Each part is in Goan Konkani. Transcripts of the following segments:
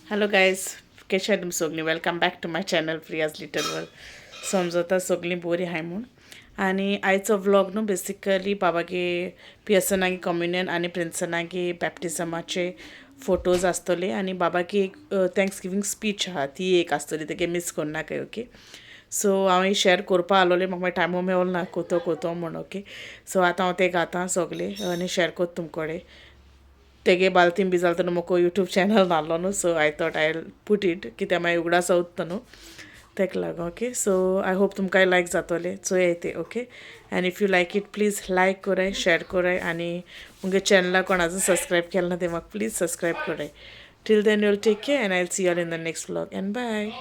हॅलो गायज, केशे तुम सगळीं? Welcome back to my channel Priya's little world. समजता सगळीं बरी आहाय म्हूण. आनी आयचो व्लॉग न्हू बेसिकली बाबागे पियर्सनागे कम्युनियन आनी प्रिन्सनागे बॅप्टिजमाचे फोटोज आसतले आनी बाबागे एक thanks giving speech आहा ती एक आसतली, तेगे मीस करनाकाय. ओके, सो हांव शेअर करपा आसलोलें, म्हाका मागीर टायमू मेवलो ना कोतो कोतो म्हूण. ओके, सो आतां हांव ते गाता सगळे आनी शेअर कोत्ता तुमकडे. तेगे बालतीन बी जाल म्हाका यूट्यूब चॅनल नासलो न्हू, so I thought I put it कित्याक मागीर उगडास उत्ता न्हू तेका लागून. ओके, सो I hope तुमकांय लायक जातोलें, चोयाय तें. Okay, and if you like it please like कराय, शेअर कराय आनी मुगे चॅनलाक कोण आजून सबस्क्रायब केलें ना ते म्हाका प्लीज सबस्क्रायब कराय. Till then you'll take care and I will see all in the next vlog and bye.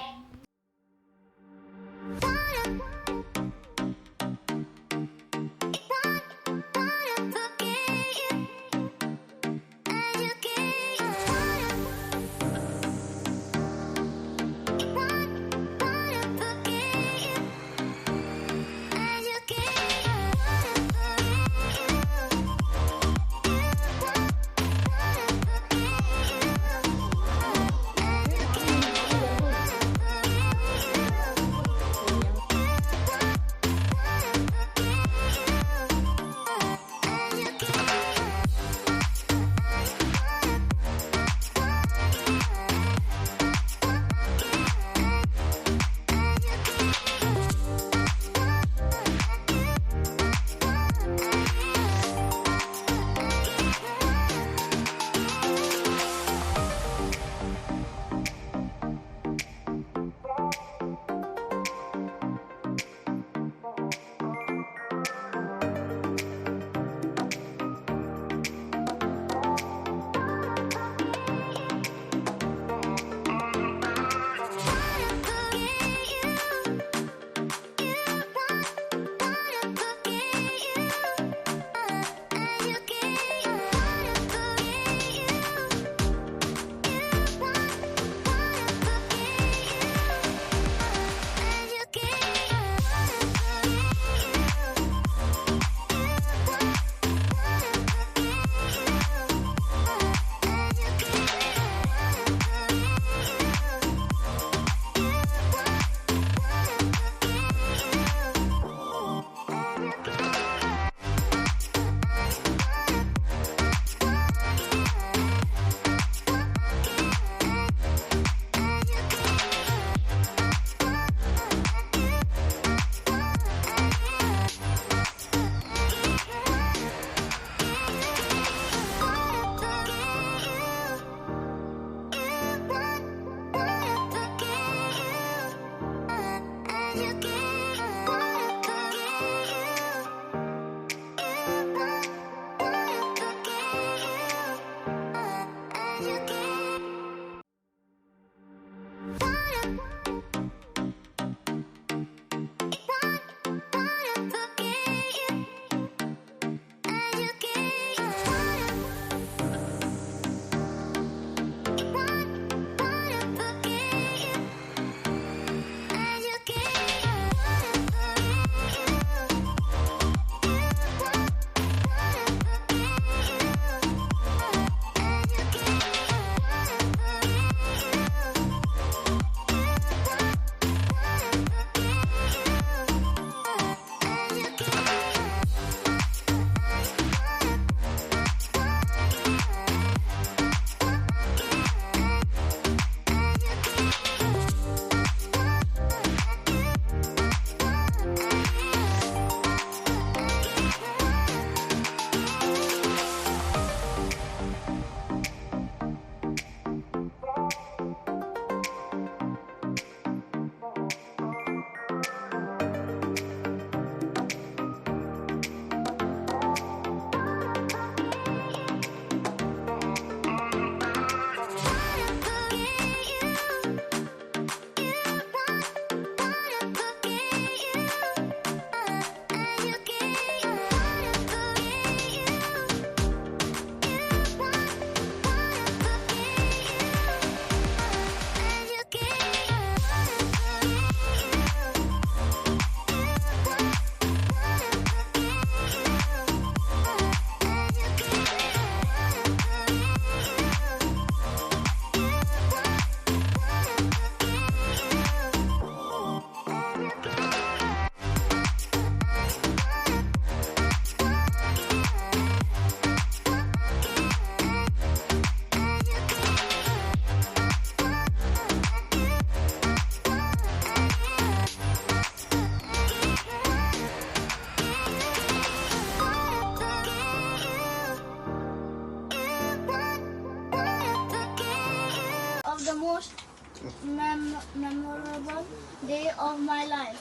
life.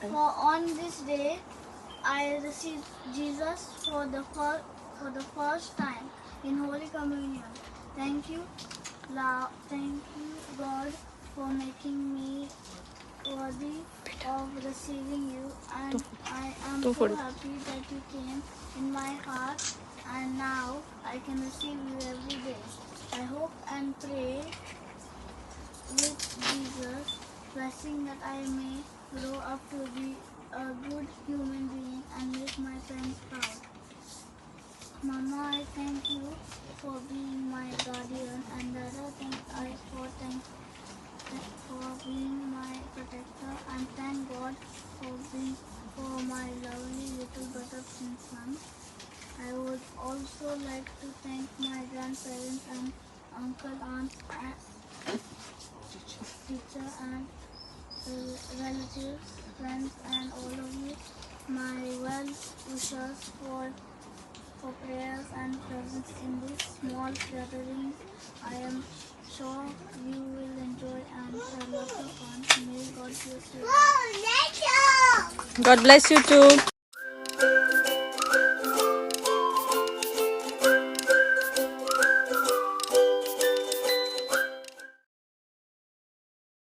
For on this day I received Jesus for the first time in Holy Communion. Thank you, thank you God for making me worthy of receiving you, and I am so happy that you came in my heart, and now I can receive you every day. I hope and pray with Jesus' blessing that I may grow up to be a good human being and make my parents proud. Mama, I thank you for being my guardian, and Dada, thank for being my protector, and thank God for my lovely little brother Prince. I would also like to thank my grandparents and uncle, aunt, and teacher, and relatives, friends, and all of you, my well wishers for prayers and presence in this small gathering. I am sure you will enjoy and have lots of fun. May God bless you. God bless you too.